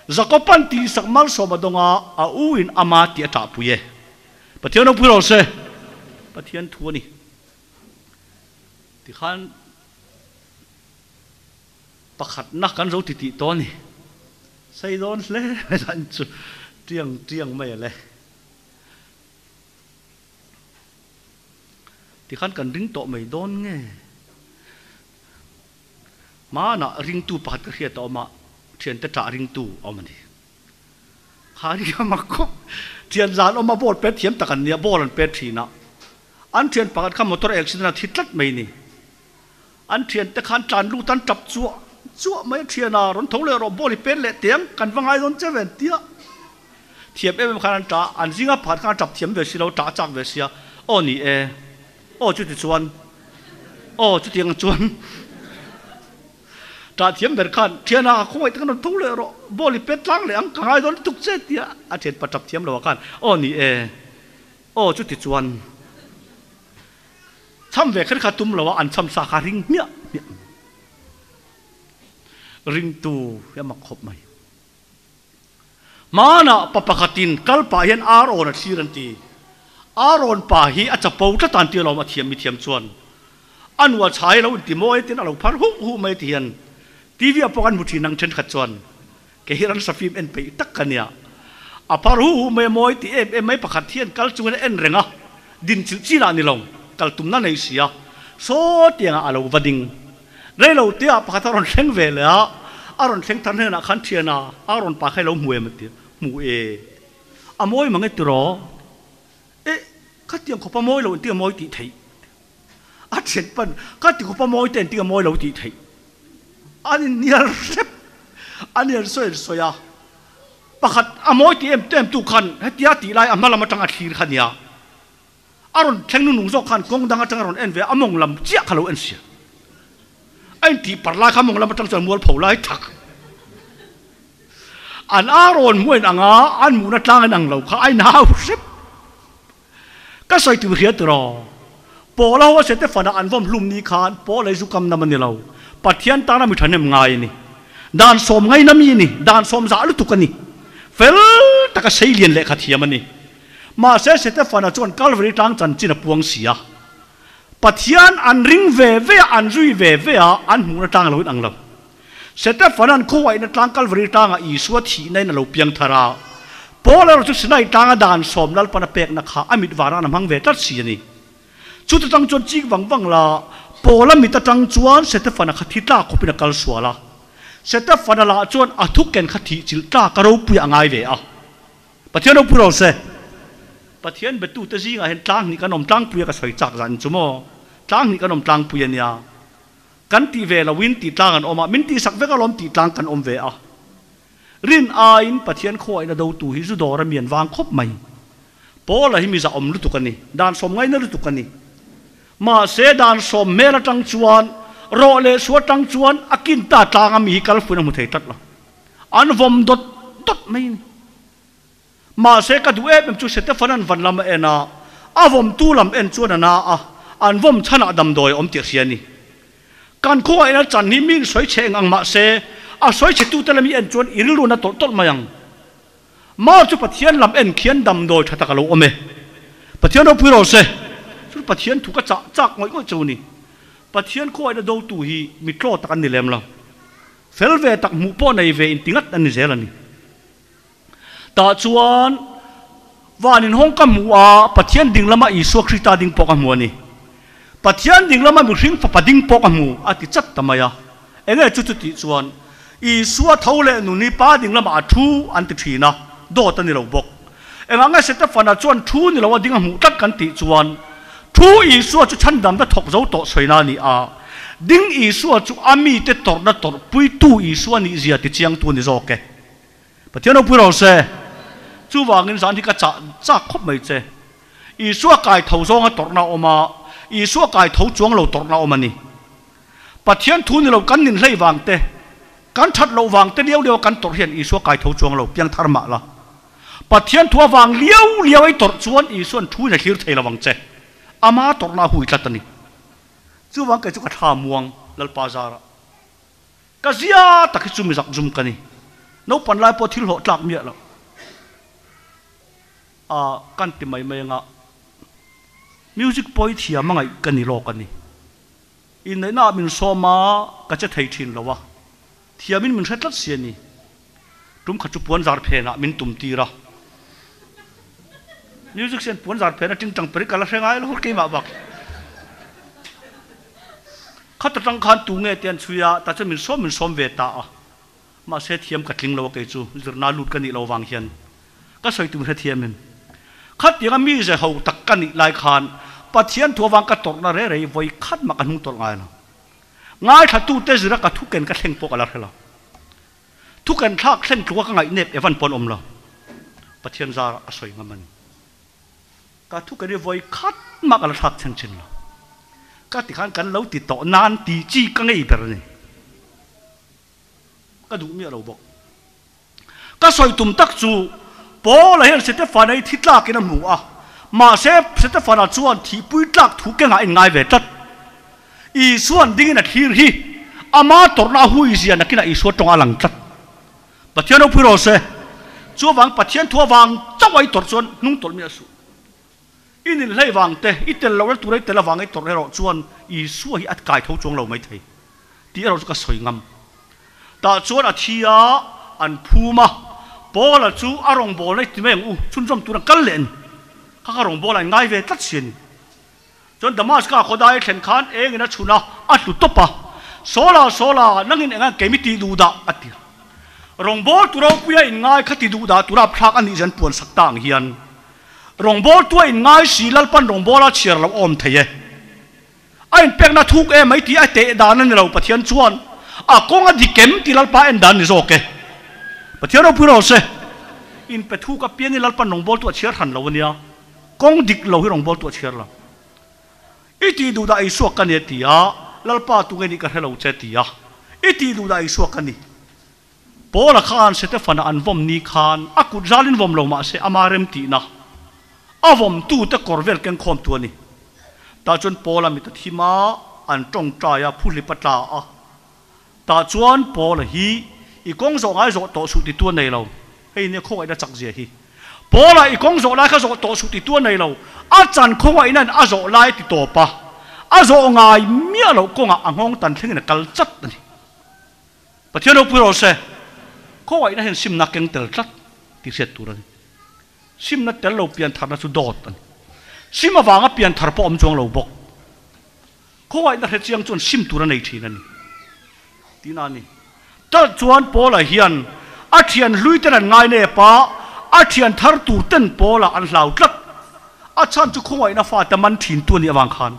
Jakoban tihsak malsawm a dawng a, a u in ama tih a ṭahpui e. Pathian ropui rawh se. Pathian thu a ni. Tikhan pakhatna kan zo ti tih tawh a ni. Sei dawn hle mai dan chu tiang tiang mai a le. Tikhan kan ring tawh mai dawn nge? Hmanah ringtu pakhat ka hriat a awm a, thiante ṭah ringtu a awm a ni. Kha ri a mak khawp. Thian zan awm a ball pet thiam tak an nia, ball an pet thin a. An thian pakhat kha motor accident a thi tlat mai ni. An thian te khan tlan lut an tap chuah chuah mai a thian a, rawn tho leh rawh ball i pet leh teng kan va ngai dawn che ve an tia. Thiam em em khan an tah a, an zinga pakhat khan a tap thiam ve si lo, tah a chak ve sia. Aw ni e, aw chuti chuan, aw chutiang chuan. Ṭah thiam ber khan, Ṭhiana, khawngaih tak an rawn tho leh rawh, ball i pet tlang leh ang, ka ngai dawn lutuk che, tia a ṭhianpa ṭap thiam lo ah khan, Aw ni e, aw chuti chuan cham ve kher kha tum lo a, an cham sa kha ring hmiah hmiah ringtu hi a mak khawp mai. Hmanah pa pakhatin kal pah hian Aaron a thlir an ti. Aaron pa hi a chapo tlat a an ti alawm a thiam mi thiam chuan. A nu a chhai lo inti mawi tin a lo phar huh huh mai ti hian TV ah pawh kan hmu thin ang thenkhat chuan kei hi ransa film en peih tak ka nia. A phar huh huh mai a mawi ti em em mai pakhat hian kal chungin a en reng a, din chilh chi lah ni lo, kal tumna nei si a, saw tiangah a lo va ding. Rei lo te ah pakhat a rawn thleng ve leh a, a rawn thleng thar hnenah khan thian a, a rawn pa kha i lo hmu em a ti a, hmu e, a mawi mang e tiraw? E, khatiang khawpa mawi lo engtin a mawi tih theih? A thian pan, khati khawpa mawi te engtin a mawi lo tih theih? An inhnial hrep, an in sawi an sawi a, pakhat a mawi tih em em tu khan hetia tih lai a hma lam atang a thlir kha nia. A rawn thleng nunung zawk khan kawng dang atang a rawn en ve a, a mawng lam chiah kha lo en sia. A intih par lai kha mawng lam atang chuan mualpho lai thak. An a rawn hmuh in ang a, an hmuhna tlang in ang lo kha a inhau hrep. Ka sawi tur hria tiraw? Pawla ho a sete fana an vawm hlum ni khan Pawla hi zu kam nam a ni lo. Pathian tana mi thahnem ngai a ni. Dan sawm ngaina mi a ni. Dan sawm zah lutuk a ni. Fel taka seilian lehkha thiam a ni. Mahse Setefana chuan Kalvari tlang chanchin a puang si a. Pathian an ring ve ve a, an zui ve ve a, an hmuhna tlang lo in ang lo. Setefana'n khawngaihna tlang Kalvari tlangah Isua thihna in a lo piang thar a. Paul erawh chu Sinai tlanga dan sawm Lalpan a pekna kha a mit vana a hmang ve tlat si a ni. Chuta tang chuan chik vang vang la, Paul-a mit atang chuan Setefana kha thi tlak khawpin a kal sual a. Setefana lah chuan a thuken kha thih chilh tlak a ropui a ngai ve a. Pathian ropui rawh se. Pathian betute zingah hian tlang hnih kan awm tlangpui a ka sawi chak zan chu maw. Tlang hnih kan awm tlangpui a nia. Kan tih ve loin tih tlang an awm a, min tihsak vek alawm tih tlang kan awm ve a. Rin aiin Pathian khawngaihna dotu hi zu dawr a mian vang khawp mai. Paula hi miza awm lutuk a ni, dan sawm ngaina lutuk a ni. Mahse dan sawm hmel atang chuan, rawh leh su atang chuan a kin ta tlang a mi hi kal fuin a hmu thei tlat lo. An vawm dawt dawt mai a ni. Mahse ka duh em em chu Setefana'n van lam a en a, a vawmtu lam en chuan a na a, an vawm chhanah damdawi a awm tih a hria a ni. Kan khawngaihna chan hi mi in sawi chhe eng ang mahse a sawi chhe tute lam i en chuan i rilru na tawlh tawlh mai ang. Mar chu Pathian lam en khian damdawi tha tak a lo awm e. Pathian ropui rawh se. Chu Pathian thu ka chah chak ngawih ngawih chu ni. Pathian khuaina dotu hi mi tlaw tak an ni lem lo. Fel ve tak hmuh pawh nei ve inti ngat an ni zel a ni. Tah chuan van inhawng ka hmu a, Pathian ding lama Isua Krista ding pawh ka hmu a ni. Pathian ding lama mihring fapa ding pawh ka hmu, a ti chat ta mai a. Enge chu chutih chuan Isua tho leh nun hi Pa ding lamah a thu an ti thin a, dawt a ni lo bawk. Engah nge Setefana chuan thu ni lo a ding a hmuh tlat kan tih chuan thu Isua chu chhandamna thawk zo tawh sawina a ni a, ding Isua chu a mite tawrhna tawrhpuitu Isua nih zia tichiangtu a ni zawk e. Pathian ropui rawh se. Chuvangin zan hi ka chah chak khawp mai che. Isua kai tho zawnga tawrhna a awm a, Isua kai tho chuang lo tawrhna a awm a ni. Pathian thu ni lo kan nin hlei vang te, kan that loh vang te liau liau a kan tawrh hian Isua kai tho chuang lo, piang thar mah la. Pathian thu avang liau liau ei tawrh chuan Isuan thu in a thlir thei lo ang che. Ama tawrhna a hui tlat a ni. Chuvang kei chu ka thla muang Lalpa zarah. Ka zia tak hi chu mi zak zum ka ni. Naupan lai pawh thil hlawh tlak miah lo. A kan ti mai mai anga music pawh hi thiam a ngaih ka ni lawk a ni. Inneihna ah min sawm a, ka che thei thin lo a. Thiamin min hre tlat si a ni. Tum khat chu puan zar phen ah min tum tir a. Music sian puan zar phen a tingtang per hi ka la hre ngai lo keimah bak. Khat atang khan tu nge te an chhui a, tah chuan min sawm min sawm ve ta a. Mahse thiam ka tling lo a kei chu zirna lut ka nih lo vang hian ka sawi tum hrethiam em. Khatianga mi ze ho tak ka nih lai khan Pathian thu avang ka tawrhna re rei vawi khat mah ka hnung tawrh ngai lo. Ngaithlatute zira ka thuken ka thleng pawh ka la hre lo. Thuken thlak thleng tluka ka ngaihnep evan pawn awm lo. Pathian zarah ka sawi ngam a ni. Ka thuken hi vawi khat mah ka la thlak thleng thin lo. Ka ti khan kan lo ti tawh nan tih chi ka ngei ber a ni. Ka duh miah lo bawk. Ka sawi tum tak chu Paula hian Setefana hi thi tlakin a hmu a, mahse Setefana chuan thihpui tlak thu kengah a inngai ve tlat. Isua'n dingin a thlir hi ama tawrhna a hui zia nakinah Isua tawng a lang tlat. Pathian ropui rawh se. Chuvang Pathian thu avang chauh a i tawrh chuan hnung tawlh miah suh. I ninhlei vang te, i tel loh la tura i tel avang i tawrh erawh chuan Isua hi a kai tho chuang lo maithei tih erawh chu ka sawi ngam. Tah chuan a thi a, an phum a, Paula chu a rawngbawlna i ti mai ang u, chhunzawm tur an kal leh a ni. Kha kha rawngbawla in ngai ve tlat si a ni. Chuan Damaska khawdai thlen khan engin a chhun a, a hlu tawp a. Sawla, Sawla, nangin enga kei mi tih duh dah? a ti. Rawngbawltu ropuia in ngai kha ti duh dah tura thlak a nih zan puan sak ta ang hian Rawngbawltu a inngai si, Lalpan rawngbawla chhiar lo awm thei e. A inpekna thuk em mai tih a teh dan a ni lo, Pathian chuan a kawng a dik em tih Lalpa en dan ni zawk e. Pathian ropui rawh se. Inpe thuk apiangin Lalpan rawngbawltu a chhiar hran lo a nia, kawng dik lo hi rawngbawltu a chhiar lo. I tih duh dah Isua ka ni a ti a, Lalpa tunge nih ka hre lo che a ti a, I tih duh dah Isua ka ni. Paula khan Setefana an vawm ni khan a kut zalin vawm lo mah se ama remtihna a vawmtute kawr vel keng khawmtu a ni. Tah chuan Paula mit a thim a, an tawngtai a, phuhlip a tla a. Tah chuan Paula hi i kawng zawh ngai zawh tawh suh titu a nei lo. Hei nia khawngaihna chak zia hi. Paula i kawng zawh lai kha zawh tawh suh titu a nei lo. A chan khawngaihnain a zawh lai ti tawp a, a zawh ngai miah loh kawngah a nghawng tan thlengin a kal chat a ni. Pathian ropui rawh se, khawngaihna hian simna keng tel tlat tih hriat tur a ni. Simna tel lo pian tharna chu dawt a ni. Sim avanga pian thar pawh awm chuang lo bawk. Khawngaihna hre chiang chuan sim tur a nei thin a ni tihna a ni. Tal chuan Paula hian a thian hlui ten an ngai nep a, a thian thar tur ten Paula an hlau tlat. A chhan chu khawngaihna fate man thin tu a nih avang khan.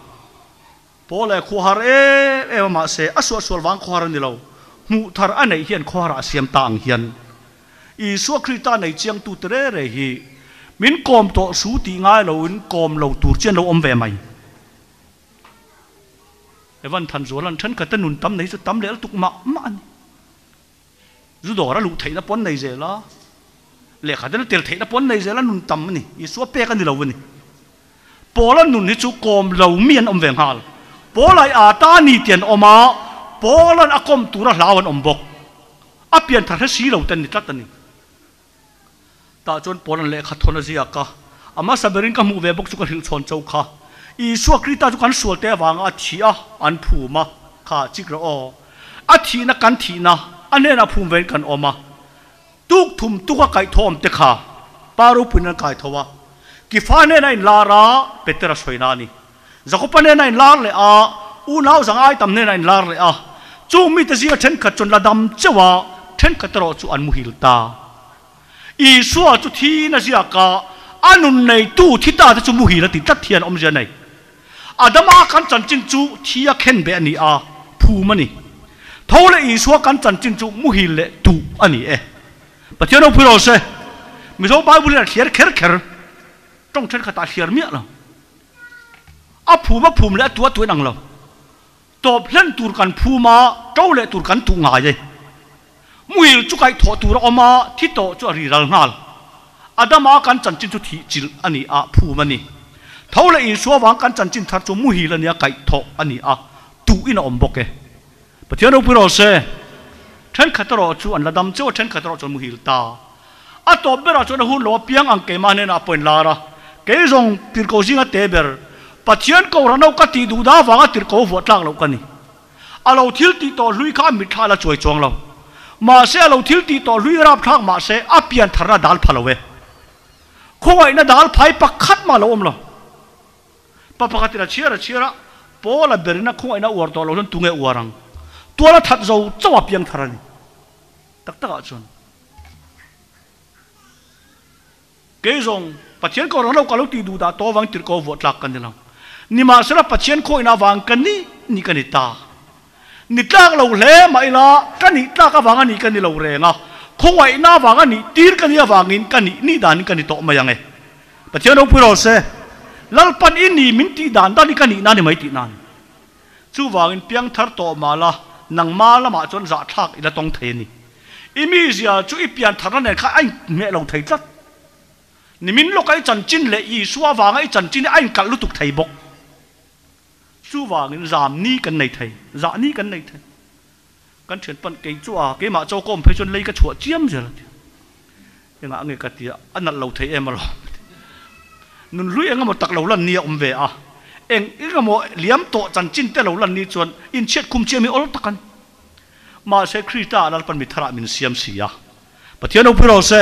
Paul e khuahar em em a mahse a suahsual vang khuahar a ni lo. Hmuh thar a neih hian khuaharah a siam ta ang hian Isua Krista nei chiang tu te re re hi min kawm tawh su tih ngai loin kawm lo tur chian lo awm ve mai. Evan Thanzuala'n thenkhat te nun tam nei chu tam leh lutuk mah mah a ni. Zu dawr a luh theihna pawn nei zel a, lehkha ten a tel theihna pawn nei zel a, nun tam a ni. Isua pek a ni lo a ni. Paula nun hi chu kawm lo mi an awm ve nghal. Paula i aa ta ni tih an awm a, Paula'n a kawm tura hlau an awm bawk. A pian thar hre si lo te an ni tlat a ni. Tah chuan Paula'n lehkha thawn a ziak a, A hmasa berin ka hmuh ve bawk chu ka hrilh chhawn cho kha. Isua Krita chu kan sualte avanga a thih a, an phum a, kha chik rawh aw. A thihna kan thihna, a hnenah phum vein kan awm a. Tuk thum tuk a kaihthawm te kha Pa ropuiin an kaitho a. Kifa hnenah inlar a, Petera sawina a ni. Jakopa hnenah inlar leh a, unau zangai tam hnenah inlar leh a. Chung mite zinga thenkhat chuan la dam cheuh a, thenkhat erawh chu an muhil ta. Isua chu thiin a ziak a, a nun neitu thi ta te chu muhil a ti tlat hian awmzia a nei. Adama kan chanchin chu thi a khen beh a ni a, phum a ni. Tho leh Isua kan chanchin chu muhil leh tuh a ni e. Pathian ropui rawh se, Mizo Bible in a thliar kher kher, tawng thenkhatah a thliar miah lo. A phum a phum leh a tuh a tuh in ang lo. Tawp hlen tur kan phum a, to leh tur kan tuh ngai e. Muhil chu kaih thawh tur a awm a, thi tawh chu a ri ral nghal. Adama kan chanchin chu thih chilh a ni a, phum a ni. Tho leh Isua vang kan chanchin thar chu muhil a nia, kaih thawh a ni a, tuh in a awm bawk e. Pathian ropui rawh se. Thenkhat erawh chu an la dam cheu a, thenkhat erawh chu an muhil ta. A tawp berah chuan a hun lo apiang ang keimah hnenah a pawhin lar a, kei zawng tirhkoh zinga te ber, Pathian kohhran ho ka tih duh dah avanga tirhkoh vuah tlak loh ka ni. A lo thil tih tawh hlui kha a mitthla a la chuai chuang lo. Mahse a lo thil tih tawh hlui rapthlak mahse a pian tharna dal pha lo e. Khawngaihna dal phai pakhat mah lo awm lo. Pa pakhatin a chhiar a chhiar a, Paul a berina khawngaihna uar tawh lo chuan tunge uar ang? Tual a that zo chauh a piang thar a ni. Tak takah chuan. Kei zawng, Pathian ka rawn lo ka lo tih duh dah tawh avang tirh ko vuah tlak ka ni lo. Nimahsela Pathian khawihna avang ka ni ni ka ni ta. Ni tlak lo hle mah ila ka nih tlak avang a nih ka ni lo reng a, khawngaihna avang a nih tir ka nih avangin ka nih nih danin ka ni tawh mai ang e. Pathian ropui rawh se, Lalpan i ni min tih dan dan hi ka nihna a ni mai tih nan. Chuvangin piangthar tawh mah la, nangma lamah chuan zahthlak i la tawng thei a ni. I mizia chu i piantharna nen khan a inhmeh lo thei tlat. Nimin lawka i chanchin leh Isua avanga i chanchin hi a inkalh lutuk thei bawk. Chuvangin zam ni kan nei thei, zah ni kan nei thei. Kan thian pan kei chu a, keimah chaw ka awm phei chuan lei ka chhuah chiam zel a ti. Engah nge ka ti a, a nalh lo thei em alawm a ti. Nun hlui eng emaw tak lo lan ni a awm ve a, eng eng emaw liam tawh chanchin te lo lan ni chuan inchhiat khum chiam hi awl tak a ni. Mahse Krista ah Lalpan mi tharah min siam si a, Pathian ropui rawh se,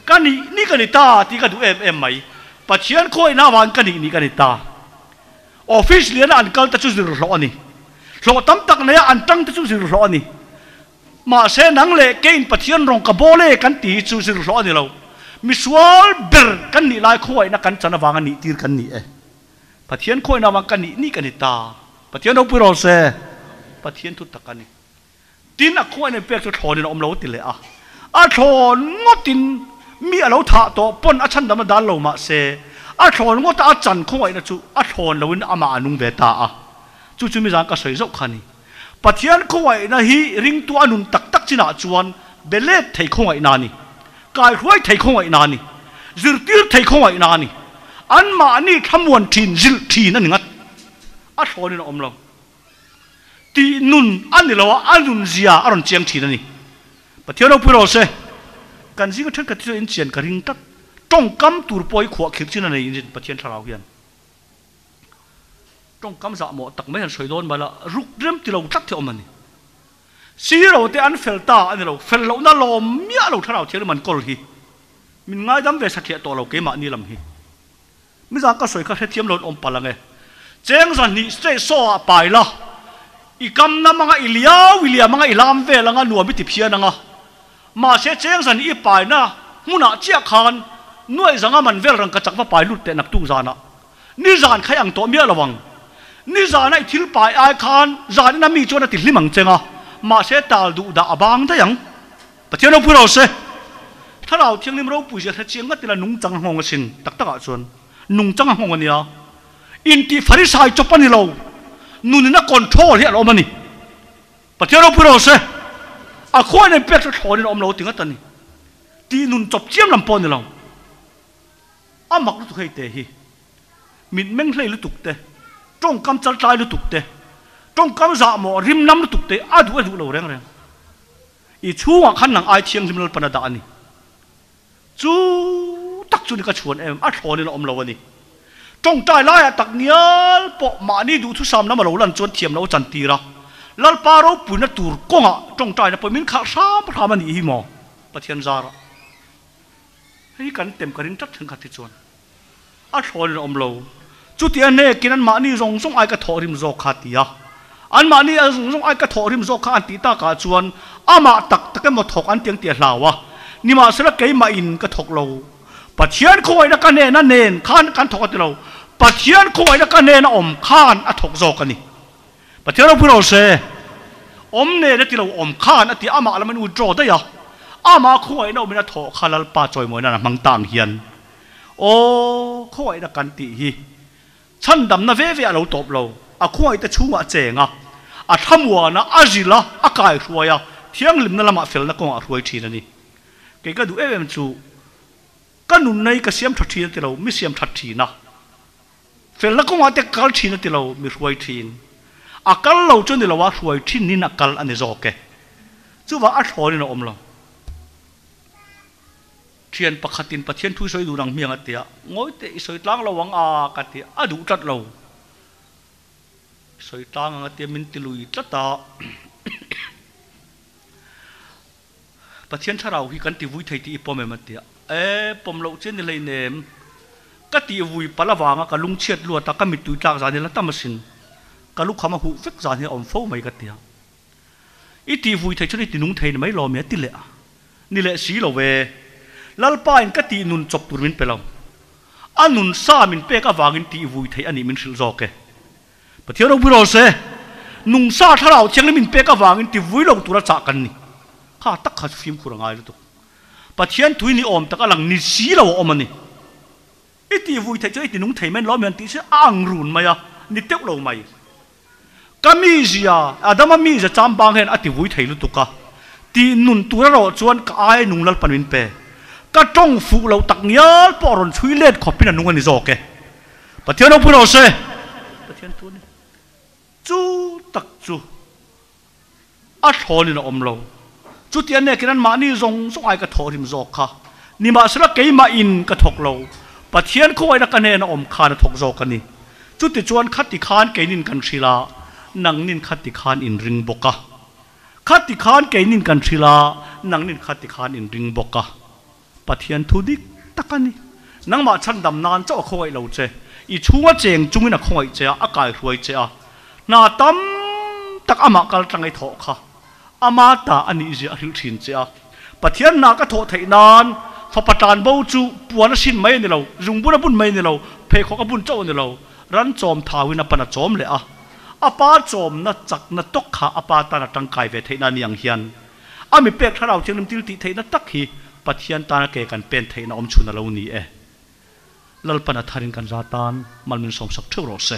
ka nih ni ka ni ta tih ka duh em em mai. Pathian khawihna avangin ka nih ni ka ni ta. Office liana an kal te chu zir hlawh a ni. Hlawh tam tak neia an tang te chu zir hlawh a ni. Mahse nang leh keiin Pathian rawng ka bawl e kan ti hi chu zir hlawh a ni lo. Misual ber kan nih lai khawngaihna kan chan avanga nih tir kan ni e. Pathian khawngaihna avang ka nih nih ka ni ta. Pathian ropui rawh se. Pathian thu tak a ni. Tin, a khawngaihna in pek chu thlawnin a awm lo ti leh a. A thlawn ngawtin mi a lo thah tawh pawn a chhandam a dal lo mahse, a thlawn ngawta a chan khawngaihna chu a thlawn loin amah a nung ve ta a. Chu chu mizan ka sawi zauh kha a ni. Pathian khawngaihna hi ringtu a nun tak tak chinah chuan be let thei khawngaihna a ni. Kaihruai thei khawngaihna a ni. Zirtir thei khawngaihna a ni. Anmahni thlamuan thin, zilh thin a ni ngat. A thlawnin a awm lo. Tih nun a ni lo a, a nun zia a rawn chiang thin a ni. Pathian ropui rawh se. Kan zinga thenkhat hi chuan inchian ka ring tlat. Tawngkam tur pawh hi khuah khirh chin a nei in Pathian thlarau hian. Tawngkam zah mawh tak mai han sawi dawn mah la, ruk rem ti lo tlat hi a awm a ni. Siro te an fel ta a ni lo, fel lohna lawm miah lo thlarau thianghlim an kawl hi. Min ngaidam ve satliah tawh lo keimahni lam hi. Mizan ka sawi kha hrethiam lo an awm palh ang e. Cheng zahnih straight saw ah pai la, i kam nam anga i liau i liam anga i lam vel anga nuam i ti phian anga. Mahse cheng zahnih i paina hmunah chiah khan nuaih zanga man vel rang ka chak va pai lut teh naktuk zanah. Nizan kha i ang tawh miah lo ang. Nizana i thil pai ai khan zanin a mi chuan a ti hlim ang cheng a, mahse tal duh dah a bang daih ang. Pathian ropui ro se. Thlarau Thianghlim ropui zia hre chiang ngat ila nungchang a nghawng asin. Tak takah chuan nungchang a nghawng a nia. Intih farisai chawp a ni lo. Nunin a control hi a lo awm a ni. Pathian ropui ro se. A khuain an pek chu thlawnin a awm lo ti ngat a ni. Tih nun chawp chiam lam pawh a ni lo. A mak lutuk hei te hi. Mitmeng hlei lutuk te, tawngkam chaltlai lutuk te, tawngkam zahmawh rimnam lutuk te a duh a duh lo reng reng. I chhungah khan nang ai thianghlim Lalpan a dah a ni. Chu tak. chu ni ka chhuan em, a thlawnin a awm lo a ni. Tawngtai laiah tak ngial pawh mahni duhthusam lam a lo lan chuan thiam lo a chantir a, Lalpa ropuina tur kawngah tawngtaina pawh min khalh hram hram a nih hi maw Pathian zarah. Hei hi kan tem ka ring tlat thenkhat hi chuan a thlawnin a awm lo. Chuti a hnekin anmahni zawng zawng ai ka thawhrim zawk kha a ti a. Anmahni zawng zawng ai ka thawhrim zawk kha an tih takah chuan amah tak tak emaw thawk an tiang tih a hlau a. Nimahsela keimahin ka thawk lo. Pathian khawngaihna ka hnena nen khan kan thawk a ti lo. Pathian khawngaihna ka hnena awm khan a thawk zawk a ni. Pathian ropui rawh se. Awm nen a ti lo, awm khan a ti amah lam in withdraw daih a. Amah khawngaihna awmin a thawh kha Lalpa chawimawi nan a hmang ta ang hian. Aw, khawngaihna kan tih hi chhandamna ve ve a lo tawp lo. A khawngaihte chhungah a cheng a, a thlamuan a, a zil a, a kaihruai a, thianghlimna lamah felna kawngah a hruai thin a ni. Kei ka duh em em chu ka nunna hi ka siam tha thin a ti lo, mi siam that thin a. Felna kawngah te ka kal thin a ti lo, mi hruai thin. A kal lo chu ni lo a, hruai thin in a kal a ni zawk e. Chuvang a thlawn in a awm lo. Thian pakhatin Pathian thu i sawi duh nang hmiang a ti a, ngawi teh i sawi tlang lo ang a ka ti a, a duh tlat lo. I sawi tlang ang a ti a, min ti lui tlat a. Pathian thlarau hi kan ti vui thei tih i pawm em a ti a. E, pawm loh chian ni hleinem. Ka tih vui palh avanga ka lungchhiat luat a, ka mittui tlak zan hi la tam asin. Ka lukham a huh vek zan hi a awm fo mai ka ti a. I tih vui thei chuan i ti nung thei ni mai lawm i a ti leh a. Ni leh si lo e. Lalpa in ka tih nun chawp tur min pe lo. A nun sa min pek avangin tih vui theih a nih min hrilh zawk e. Pathian ropui rawh se, nungsa thlarau thianghlim min pek avangin ti vui lo tura chah kan ni. Kha tak kha chu fimkhur a ngai lutuk. Pathian tui ni awm tak a lang ni si lo a awm a ni. I ti vui theih chuan i ti nung thei mai lawm hian tih si a ang run mai a, ni teuh lo mai. Ka mizia, Adama mizia chambang hian a ti vui thei lutuk a. Ti nun tur erawh chuan ka aia nung Lalpan min pe. Ka tawng fuh loh tak ngial pawh rawn chhui let khawpin a nung a ni zawk e. Pathian ropui rawh se. Pathian thu a ni. Chu tak chu a thlawnin a awm lo. Chuti a nekin anmahni zawng zawng ai ka thawhrim zawk kha. Nimahsela keimah in ka thawk lo. Pathian khawngaihna ka hnena awm khan a thawk zawk a ni. Chuti chuan khati khan keinin kan hrilh a, nangnin khati khan in ring bawk a. Khati khan keinin kan hrilh a, nangnin khati khan in ring bawk a. Pathian thu dik tak a ni. Nangmah chhandam nan chauh a khawngaih lo che. I chhunga cheng chungin a khawngaih che a, a kaihruai che a. Hna tam tak amah kal tlang i thawh kha. Ama ta a nih zia a hrilh thin che a. Pathian hna ka thawh theih nan fapa tlan bo chu puan a hrin mai a ni lo, zungbun a bun mai a ni lo, pheikhawk a bun chauh a ni lo. Ran chawm thauin a pan a chawm leh a. A pa chawmna chakna tawk kha a pa tan a tangkai ve theihna a ni ang hian. A mi pek thlarau thianghlim thil tih theihna tak hi Pathian tana ke kan pen theihna awm chhun a lo ni e. Lalpan a tharin kan za tan mal min sawmsak theuh rawh se.